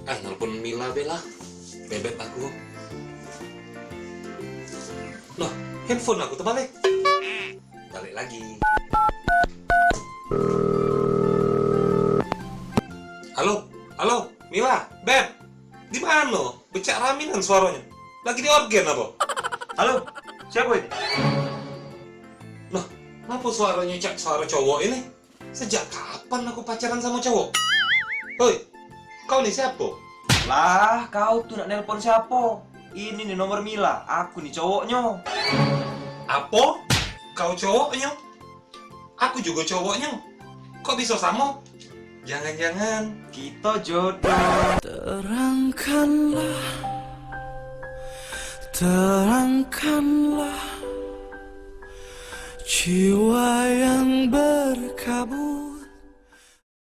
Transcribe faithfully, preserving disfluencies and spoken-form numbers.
Ah, nelpon Mila be lah. Bebet aku. Loh, handphone aku terbalik. Balik lagi. Halo, halo, Mila, Beb. Di mano? Becak raminan suaronyo. Lagi di orgen apo? Halo, siapo ini? Loh, ngapo suaronyo cak suaro cowok ini? Sejak kapan aku pacaran samo cowok? Hoi, kau ni siapo? Lah, kau tu nak nelpon siapo? Ini ni nomor Mila, aku ni cowoknyo. Apo? Kau cowoknyo? Aku jugo cowoknyo. Kok biso samo? Jangan-jangan kito jodoh. Terangkanlah, terangkanlah jiwa yang berkabut.